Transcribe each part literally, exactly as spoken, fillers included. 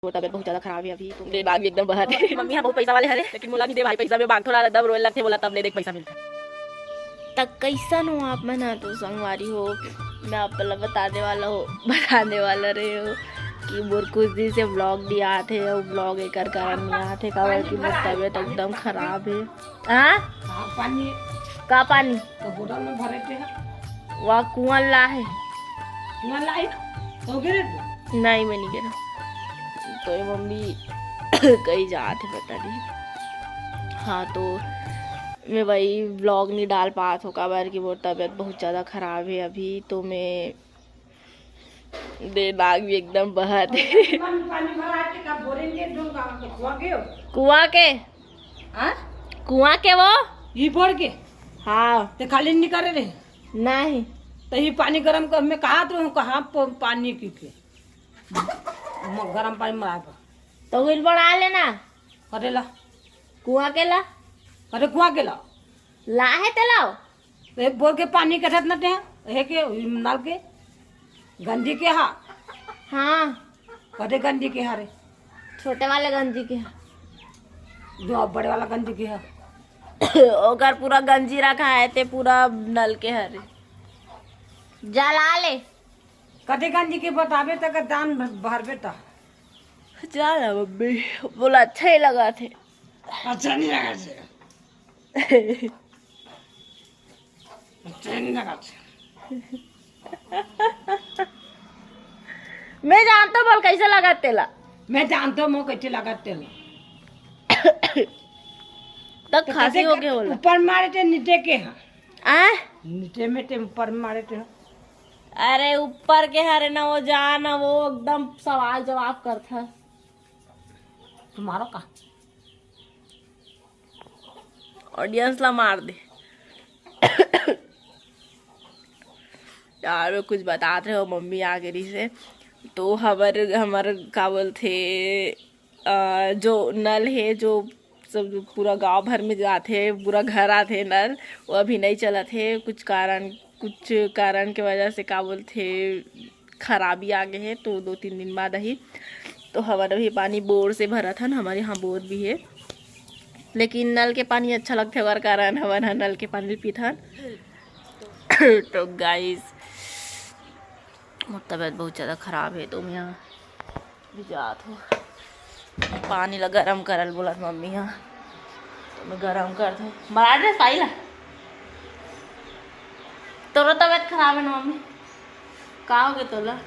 मोर तबियत बहुत ज्यादा खराब है अभी, तो दे बाग भी एकदम बहत है। मम्मी ह बहुत पैसा वाले हरे, लेकिन मोला नहीं दे भाई पैसा में बाग, थोड़ा एकदम रोए लगथे, बोला तब ले देख पैसा मिलथे। त कैसन हो आप मन ह? तो संगवारी हो, मैं आप ला बताने वाला हो बताने वाला रहे हो कि मोर कुछ दिन से व्लॉग नहीं आत है, और व्लॉग एकर कारण नहीं आत है, काबर कि मोर तबियत एकदम खराब है। हाँ? हाँ, पानी का पानी? तो बोतल में भरे के है। वहाँ कुआं ला है। कुआं ला है? तो गिरे? नहीं, मैं नहीं गिरा। तो ये मम्मी कहीं जात है, पता नहीं। हाँ, तो मैं वही व्लॉग नहीं डाल पात हो, काबर कि मोर तबियत बहुत ज़्यादा खराब है अभी, तो मैं दे बाग भी एकदम बहत है। पानी, पानी भरा के का बोरेंगे जो गाँव के कुआं के हो? कुआं के? हाँ? कुआं के वो? ये बोर के? हाँ। ते खाली नहीं करे रहे? नहीं। तो ये पानी गरम कर, मैं कहा तो हूँ, कहाँ प-, पानी की के? म-, गरम पानी में आए पर। तो विल बना लेना। करे ला। कुआं के ला। अरे कुआं के ला। ला है ते लाओ। तो एक बोर के पानी कटत न ते, हे के नल के गंजी के हा। हाँ। कदे गंजी के हा रे? छोटे वाले गंजी के हा। जो बड़े वाला गंजी के हा। ओकर पूरा गंजी रखा है, ते पूरा नल के हरे। जला ले। कदे गंजी के बताबे त दान भरबे त। जा ना मम्मी, बोला अच्छा ही लगा थे। अच्छा नहीं लगा थे। अच्छा नहीं लगा थे। मैं जानता हूँ बोल कैसे लगा तेला। मैं जानता हूँ कैसे लगा तेला। तब तो खांसी हो गया बोला। ऊपर मारे थे नीचे के हाँ। आ? नीचे में ते ऊपर मारे थे। अरे ऊपर के हरे ना वो जा ना वो एकदम सवाल जवाब करता। तुम्हारा का? ऑडियंस ला मार दे। यार मैं कुछ बतात रहे हो, मम्मी आ गई से तो हमर हमर का बोलथे अ, जो नल है जो सब पूरा गांव भर में जाथे, पूरा घर आथे नल, वो अभी नहीं चलत है कुछ कारण, कुछ कारण के वजह से का बोलथे खराबी आ गए है, तो दो तीन दिन बाद आही। तो हमन अभी पानी बोर से भरत हन, हमारे यहाँ बोर भी है, लेकिन नल के पानी अच्छा लगथे, ओकर कारण हमन ह नल के पानी पीथन। तो गाइस मोर तबियत बहुत ज़्यादा खराब है, तो मैं यहाँ भी जात हो पानी ला गरम करल बोलत मम्मी हा, तो मैं गरम कर दो। मरा ड्रेस पाई ला। तोरो तबियत खराब है ना मम्मी? का हो गया तोला?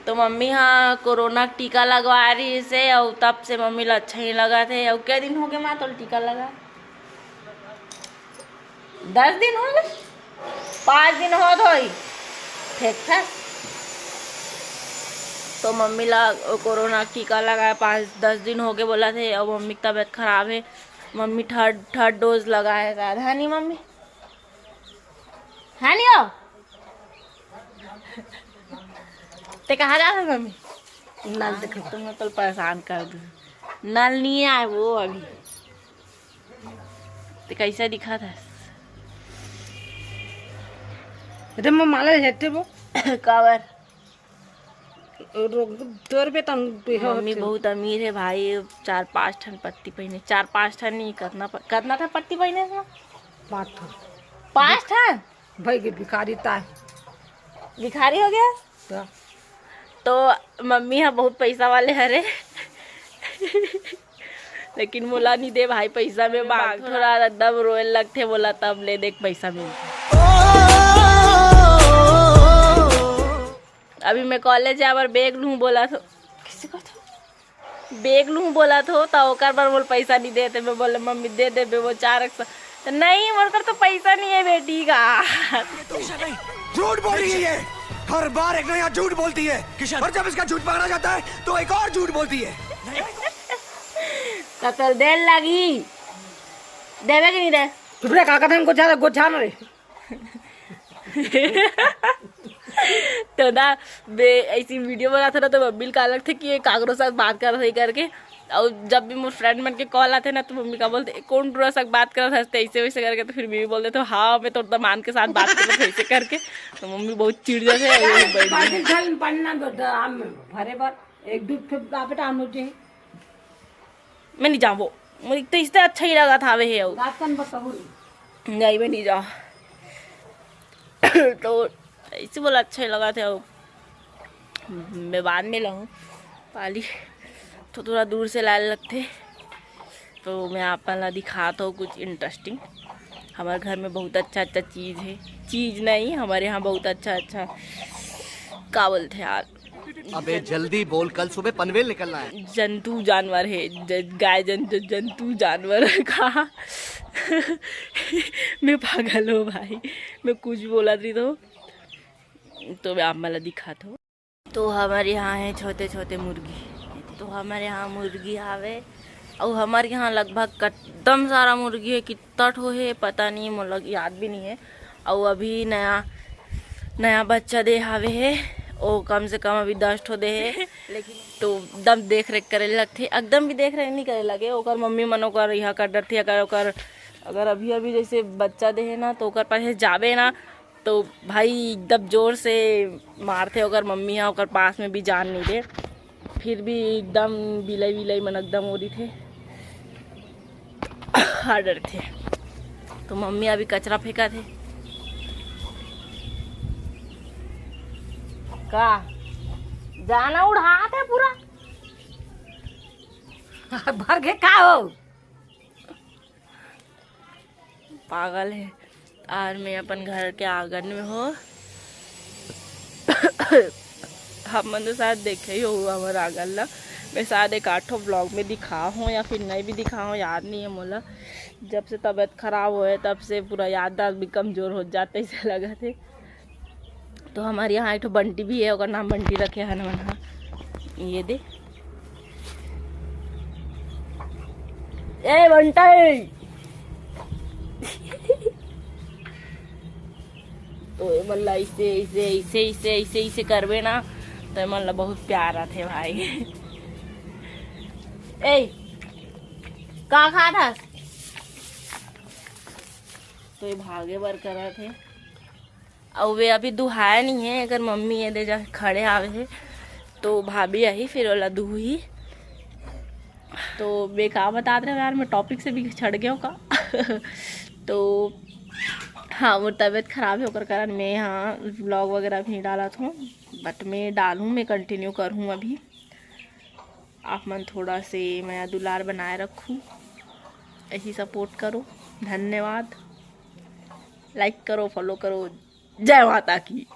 तो मम्मी हा कोरोना के टीका लगवा रही से, और तब से मम्मी ला अच्छा ही लगा थे। और क्या दिन हो गए माँ तोला टीका लगा? दस दिन हो गए, पाँच दिन होत होई। ठीक था। तो मम्मी ला कोरोना टीका लगाए पाँच दस दिन हो गए बोला थे, और मम्मी की तबीयत खराब है। मम्मी थर्ड थर्ड डोज लगाए था, है नहीं मम्मी? है नहीं हो? ते कहाँ जा रहे मम्मी? नल देखे। तुम तो परेशान कर दू। नल नहीं आए वो अभी। ते कैसे दिखा था? अरे मैं माला लेते वो। कावर? रोक, तोर पे तन पे हो मम्मी होते। बहुत अमीर है भाई, चार पाँच ठन पत्ती पहने, चार पाँच ठन नहीं, कितना प, कितना था पत्ती पहने था? पाँच ठन। पाँच ठन? भाई के भिखारी ता है। भिखारी हो गया? तो तो मम्मी हा बहुत पैसा वाले हरे। लेकिन मोला नहीं दे भाई पैसा में बाग, थोड़ा एकदम रोए लगथे, बोला तब ले देख पैसा मिलथे। अभी मैं कॉलेज जाए बर बैग लूँ बोला तो, किसी को तो बैग लूँ बोला तो, तो ओकर बर बोल पैसा नहीं देते। मैं बोले मम्मी दे देबे वो चार एक सौ। तो नहीं, मोर कर तो पैसा नहीं है बेटी का। किशन नहीं, झूठ बोल रही है ये। हर बार एक नया झूठ बोलती है। किशन। और जब इसका झूठ पकड़ा जाता है तो एक और झूठ बोलती है। तो तोल देर लगी देवे कि नहीं दे? चुप रे, का कहते हैं, गोझा, गोझा ना रे। तो ना, बे ऐसी वीडियो बनाता ना तो मम्मी का लगथे कि ये काकरो साथ बात कर रही करके। और जब भी मोर फ्रेंड मन के कॉल आथे ना तो मम्मी का बोलथे, "कौन टूरा साथ बात करत हस?" ऐसे वैसे करके। तो फिर मम्मी बोलथे, "तो हाँ, मैं तो दमान के साथ बात करत हूँ," ऐसे करके। तो मम्मी बहुत चिढ़ जाथे। और ये बैठ गई। बाकी झल बनना दो, दो आम में भरे बर। एक दूध फेंक आ बेटा, आनो जे। मैं नहीं जाऊँ वो, मुझे तो इससे अच्छा ही लगा था वे है। रात कन बताओ। नहीं, मैं नहीं जाऊँ। तो ऐसे बोला अच्छा ही लगा था वो। मैं बाद में लाऊँ पाली, तो थोड़ा दूर से लाए लगते। तो मैं आप ला दिखाता हूँ कुछ इंटरेस्टिंग। हमारे घर में बहुत अच्छा अच्छा चीज़ है, चीज़ नहीं, हमारे यहाँ बहुत अच्छा अच्छा, का बोलते हैं यार, अबे जल्दी बोल, कल सुबह पनवेल निकलना है। जंतु जानवर है, ज-, गाय जंतु, जंतु जानवर का। मैं पागल हूँ भाई, मैं कुछ बोला रही तो। तो मैं आप मला दिखाता हूँ। तो हमारे यहाँ है छोटे छोटे मुर्गी। तो हमारे यहाँ मुर्गी आवे, और हमारे यहाँ लगभग कदम सारा मुर्गी है, कितना ठो है पता नहीं, मोला याद भी नहीं है। और अभी नया नया बच्चा दे हावे है, ओ कम से कम अभी दस ठो दे है। लेकिन तो एकदम देख रेख करे लगथे, एकदम भी देख रेख नहीं करे लगे। ओकर मम्मी मन ओकर यहाँ कर डरथे, अगर ओकर, अगर अभी अभी जैसे बच्चा दे है ना, तो ओकर पास जाबे ना, तो भाई एकदम जोर से मारथे ओकर मम्मी हा, ओकर पास में भी जान नहीं दे। फिर भी एकदम बिलाई विलाई मन एकदम ओरी थे, हा डरथे। तो मम्मी अभी कचरा फेंका थे। का जाना उड़ात है पूरा। भर के का हो? पागल है। और मैं अपन घर के आंगन में हो। आप मन तो शायद देखे ही हो हमारे आंगन ला। मैं शायद एक आठों ब्लॉग में दिखा हूँ या फिर नहीं भी दिखा हूँ, याद नहीं है मोला। जब से तबीयत खराब होए तब से पूरा याददाश्त भी कमजोर हो जाते ऐसे लगा थे। तो हमारे यहाँ एक ठो बंटी भी है, ओकर नाम बंटी रखे हन मन हा। ये दे, ए बंटी। तो ये मन ला ऐसे ऐसे ऐसे ऐसे ऐसे ऐसे करबे ना, तो ये मन ला बहुत प्यार आथे भाई। ए, का खात हस? तो ये भागे बर करत हे। अउ वे अभी दुहाय नहीं है, अगर मम्मी ये दे जा खड़े आवे है तो भाभी आही फिर ओला दुही। तो मैं का बतात रहे यार, मैं टॉपिक से भी छड़ गया का। तो हाँ, मोर तबीयत खराब है, ओकर कारण मैं यहाँ ब्लॉग वगैरह भी नहीं डालत हूँ, बट मैं डालूँ, मैं कंटिन्यू करूँ अभी। आप मन थोड़ा से मया दुलार बनाए रखू, ऐसी सपोर्ट करो। धन्यवाद। लाइक करो, फॉलो करो। जय माता की।